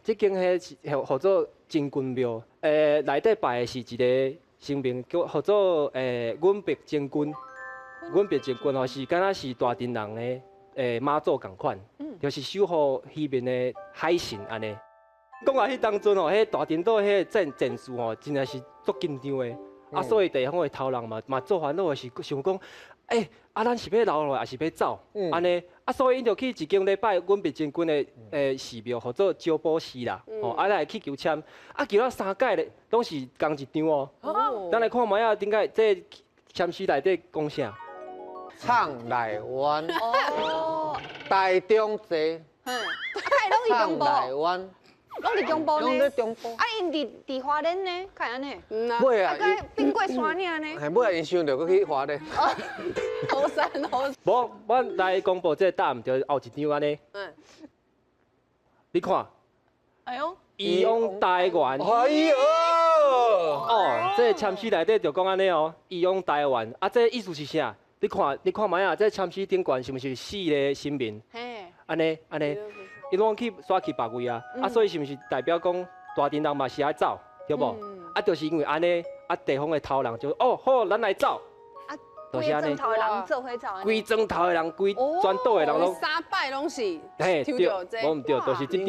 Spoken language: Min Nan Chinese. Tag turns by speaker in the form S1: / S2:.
S1: 這間彼是號做真君廟，內底拜的是一个神明，叫號做阮伯真君。阮伯真君吼是敢若是大鎮人的媽祖仝款，就是守護漁民的海神按呢。講啊，彼當陣吼，彼大陳島彼个戰事吼，真正是足緊張的。啊，所以地方的頭人嘛做煩惱的是想講，欸，啊，咱是欲留落來，抑是欲走？按呢，啊，所以𪜶就去一間咧拜阮伯真君的寺廟，號做招寶寺啦。吼，啊來去求籤，啊求了三擺咧，攏是仝一張哦。咱來看覓仔，頂擺這籤詩內底講啥？
S2: 唱內灣，台中坐，
S3: 啊，攏佇中部，
S2: 唱內灣，
S3: 攏佇中部呢。
S2: 攏佇中部。
S3: 啊，𪜶佇花蓮呢，敢會按呢？
S2: 尾啊，
S3: 啊，該變過山爾呢。
S2: 嘿，尾啊，𪜶想著閣去花蓮。
S4: 好山好。
S1: 無，我來公布這个答案，就後一張按呢。你看。
S4: 哎喲。
S1: 移往台灣。
S2: 哎喲。
S1: 哦，這個籤詩內底就講按呢哦，移往台灣。啊，這個意思是啥？你看，你看覓仔，這籤詩頂懸是毋是四个神明？按呢，按呢，𪜶攏去徙去別位啊，啊，所以是毋是代表講大鎮人嘛是愛走，對無？啊，就是因為按呢，啊，地方的頭人就哦好，咱來走。
S3: 啊，規莊頭的人做伙走。
S1: 規莊頭的人，規全島的人攏。
S4: 三擺攏是。
S1: 嘿，對，無毋對，就是這張。